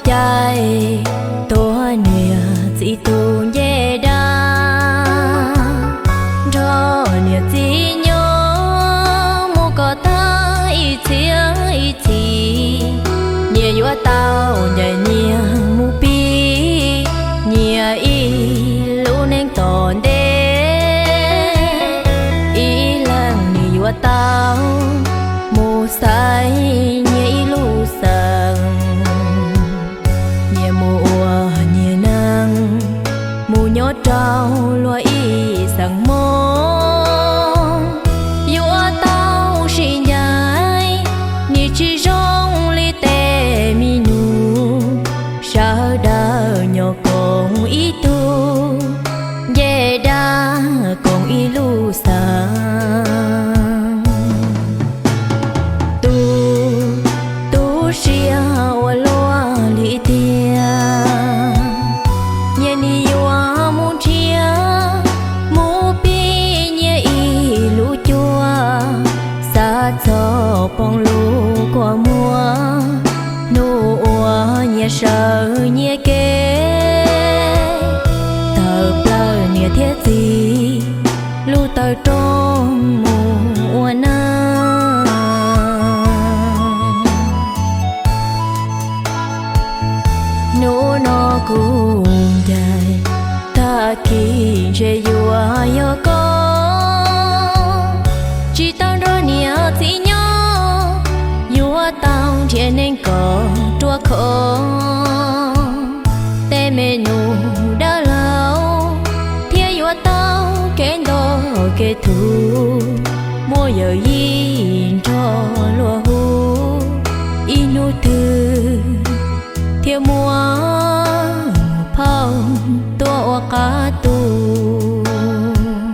Caij tuag niam txiv tus ncej dab, nrog niam txiv nyob mus kom tag ib txhiab ib txhis. Nyias yuav tau ncaim nyias mus pib nyias ib lub neej tom ntej. Ib leeg nyias yuav tau mus xaiv nyias ib lub xeem. Nyias mus ua nyias neej, mus nyob rau luag ib xeem Hmoob. Yuav tau sib ncaim, nyias tsis zoo li tej mi nus. Sawv daws nyob koom ib tug, ncej dab koom ib lub xeem. Tu, tu siab ua luaj li tiag, nyias nim yuav mus nrhiav, mus pib nyias ib lub cuab, xav txog poob lub kua muag, hnub uas nyias sawv nyias kev, tawm plaws niam thiab txiv lub taw rooj mus ua neej. Hnub no kuv ncaim, tag kis ntshe yuav yog koj, tsis tau nrog niam txiv nyob, yuav tau nrhiav neeg kom ruaj khov. Tej me nus dawb laug thiaj yuav tau kev nto kev thuv, muaj yawm yij nrog luag hu, ib hnub twg thiaj muaj phauj tuaj ua qab tu.